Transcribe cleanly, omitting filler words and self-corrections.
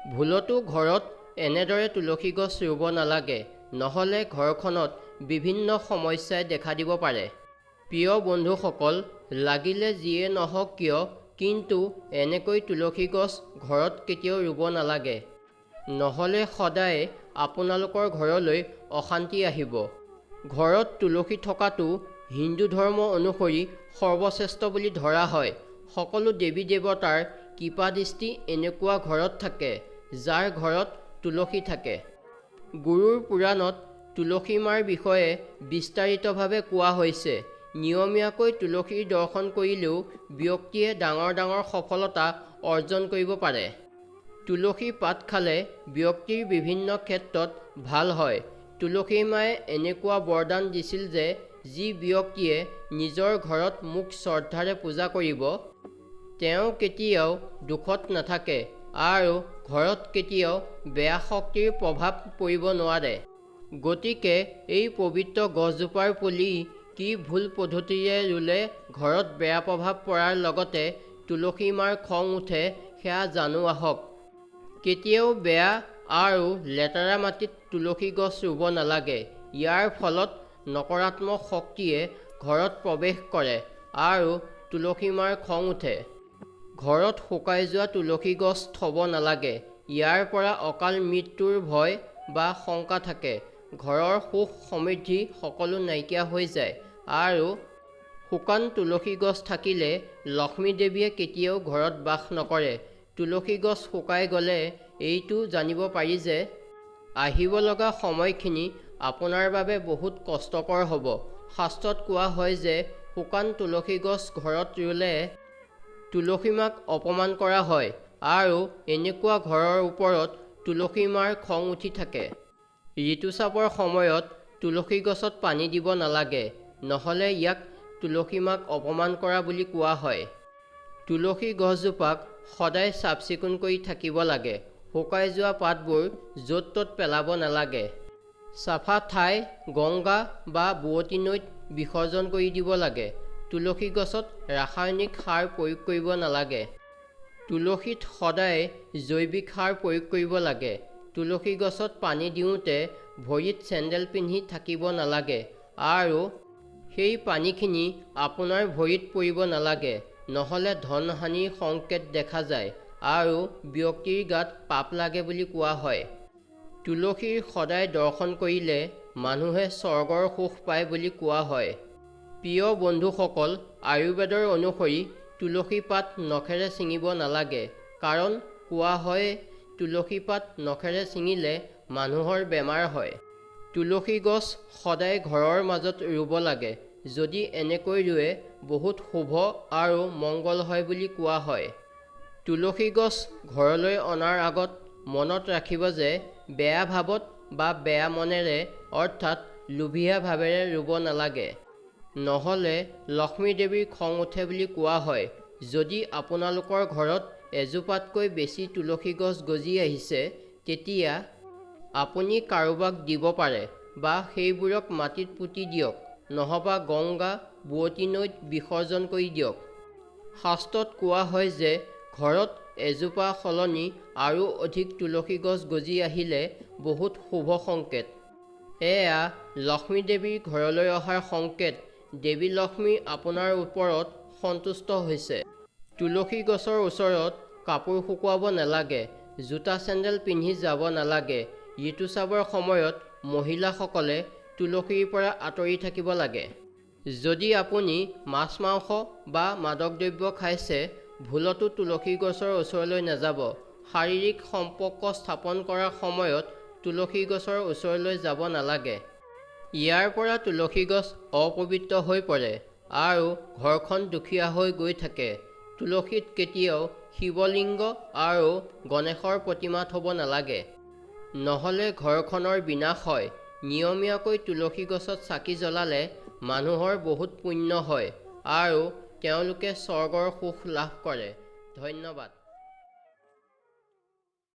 ভুলতো ঘৰত এনেদৰে তুলসী গছ ৰুব নালাগে, নহ'লে ঘৰখনত বিভিন্ন সমস্যাই দেখা দিব পাৰে। প্ৰিয় বন্ধুসকল, লাগিলে যিয়ে নহওক কিয়, কিন্তু এনেকৈ তুলসী গছ ঘৰত কেতিয়াও ৰুব নালাগে। নহ'লে সদায় আপোনালোকৰ ঘৰলৈ অশান্তি আহিব। ঘৰত তুলসী থকাটো হিন্দু ধৰ্ম অনুসৰি সৰ্বশ্ৰেষ্ঠ বুলি ধৰা হয়। সকলো দেৱী দেৱতাৰ কৃপা দৃষ্টি এনেকুৱা ঘৰত থাকে যাৰ ঘৰত তুলসী থাকে। গৰুড় পুৰাণত তুলসী মাৰ বিষয়ে বিস্তাৰিতভাৱে কোৱা হৈছে। নিয়মীয়াকৈ তুলসীৰ দৰ্শন কৰিলেও ব্যক্তিয়ে ডাঙৰ ডাঙৰ সফলতা অৰ্জন কৰিব পাৰে। তুলসী পাত খালে ব্যক্তিৰ বিভিন্ন ক্ষেত্ৰত ভাল হয়। তুলসী মায়ে এনেকুৱা বৰদান দিছিল যে যি ব্যক্তিয়ে নিজৰ ঘৰত মোক শ্ৰদ্ধাৰে পূজা কৰিব, তেওঁ কেতিয়াও দুখত নাথাকে আৰু ঘৰত কেতিয়াও বেয়া শক্তিৰ প্ৰভাৱ পৰিব নোৱাৰে। গতিকে এই পবিত্ৰ গছজোপাৰ পুলি কি ভুল পদ্ধতিৰে ৰুলে ঘৰত বেয়া প্ৰভাৱ পৰাৰ লগতে তুলসী মাৰ খং উঠে সেয়া জানো আহক। কেতিয়াও বেয়া আৰু লেতেৰা মাটিত তুলসী গছ ৰুব নালাগে। ইয়াৰ ফলত নকাৰাত্মক শক্তিয়ে ঘৰত প্ৰৱেশ কৰে আৰু তুলসী মাৰ খং উঠে। ঘৰত শুকাই যোৱা তুলসী গছ থব নালাগে। ইয়াৰ পৰা অকাল মৃত্যুৰ ভয় বা শংকা থাকে। ঘৰৰ সুখ সমৃদ্ধি সকলো নাইকিয়া হৈ যায় আৰু শুকান তুলসী গছ থাকিলে লক্ষ্মী দেৱীয়ে কেতিয়াও ঘৰত বাস নকৰে। তুলসী গছ শুকাই গ'লে এইটো জানিব পাৰি যে আহিব লগা সময়খিনি আপোনাৰ বাবে বহুত কষ্টকৰ হ'ব। শাস্ত্ৰত কোৱা হয় যে শুকান তুলসী গছ ঘৰত ৰুলে তুলসী মাক অপমান কৰা হয় আৰু এনেকুৱা ঘৰৰ ওপৰত তুলসী মাৰ খং উঠি থাকে। ঋতুস্ৰাৱৰ সময়ত তুলসী গছত পানী দিব নালাগে, নহ'লে ইয়াক তুলসী মাক অপমান কৰা বুলি কোৱা হয়। তুলসী গছজোপাক সদায় চাফ চিকুণ কৰি থাকিব লাগে। শুকাই যোৱা পাতবোৰ য'ত ত'ত পেলাব নালাগে। চাফা ঠাই, গংগা বা বোৱতী নৈত বিসৰ্জন কৰি দিব লাগে। তুলসী গছত ৰাসায়নিক সাৰ প্ৰয়োগ কৰিব নালাগে। তুলসীত সদায় জৈৱিক সাৰ প্ৰয়োগ কৰিব লাগে। তুলসী গছত পানী দিওঁতে ভৰিত চেণ্ডেল পিন্ধি থাকিব নালাগে আৰু সেই পানীখিনি আপোনাৰ ভৰিত পৰিব নালাগে, নহ'লে ধন হানিৰ সংকেত দেখা যায় আৰু ব্যক্তিৰ গাত পাপ লাগে বুলি কোৱা হয়। তুলসীৰ সদায় দৰ্শন কৰিলে মানুহে স্বৰ্গৰ সুখ পায় বুলি কোৱা হয়। প্ৰিয় বন্ধুসকল, আয়ুৰ্বেদৰ অনুসৰি তুলসী পাত নখেৰে ছিঙিব নালাগে, কাৰণ কোৱা হয় তুলসী পাত নখেৰে ছিঙিলে মানুহৰ বেমাৰ হয়। তুলসী গছ সদায় ঘৰৰ মাজত ৰুব লাগে। যদি এনেকৈ ৰুৱে বহুত শুভ আৰু মংগল হয় বুলি কোৱা হয়। তুলসী গছ ঘৰলৈ অনাৰ আগত মনত ৰাখিব যে বেয়া ভাৱত বা বেয়া মনেৰে অৰ্থাৎ লোভীয়া ভাৱেৰে ৰুব নালাগে, নহ'লে লক্ষ্মী দেৱীৰ খং উঠে বুলি কোৱা হয়। যদি আপোনালোকৰ ঘৰত এজোপাতকৈ বেছি তুলসী গছ গজি আহিছে, তেতিয়া আপুনি কাৰোবাক দিব পাৰে বা সেইবোৰক মাটিত পুতি দিয়ক, নহবা গংগা বোৱতী নৈত বিসৰ্জন কৰি দিয়ক। শাস্ত্ৰত কোৱা হয় যে ঘৰত এজোপা সলনি আৰু অধিক তুলসী গছ গজি আহিলে বহুত শুভ সংকেত। এয়া লক্ষ্মী দেৱীৰ ঘৰলৈ অহাৰ সংকেত। দেৱী লক্ষ্মী আপোনাৰ ওপৰত সন্তুষ্ট হৈছে। তুলসী গছৰ ওচৰত কাপোৰ শুকুৱাব নালাগে, জোতা চেণ্ডেল পিন্ধি যাব নালাগে। ঋতুস্ৰাৱৰ সময়ত মহিলাসকলে তুলসীৰ পৰা আঁতৰি থাকিব লাগে। যদি আপুনি মাছ মাংস বা মাদক দ্ৰব্য খাইছে, ভুলতো তুলসী গছৰ ওচৰলৈ নাযাব। শাৰীৰিক সম্পৰ্ক স্থাপন কৰাৰ সময়ত তুলসী গছৰ ওচৰলৈ যাব নালাগে। ইয়াৰ পৰা তুলসী গছ অপবিত্ৰ হৈ পৰে আৰু ঘৰখন দুখীয়া হৈ গৈ থাকে। তুলসীত কেতিয়াও শিৱলিংগ আৰু গণেশৰ প্ৰতিমা থ'ব নালাগে, নহ'লে ঘৰখনৰ বিনাশ হয়। নিয়মীয়াকৈ তুলসী গছত চাকি জ্বলালে মানুহৰ বহুত পুণ্য হয় আৰু তেওঁলোকে স্বৰ্গৰ সুখ লাভ কৰে। ধন্যবাদ।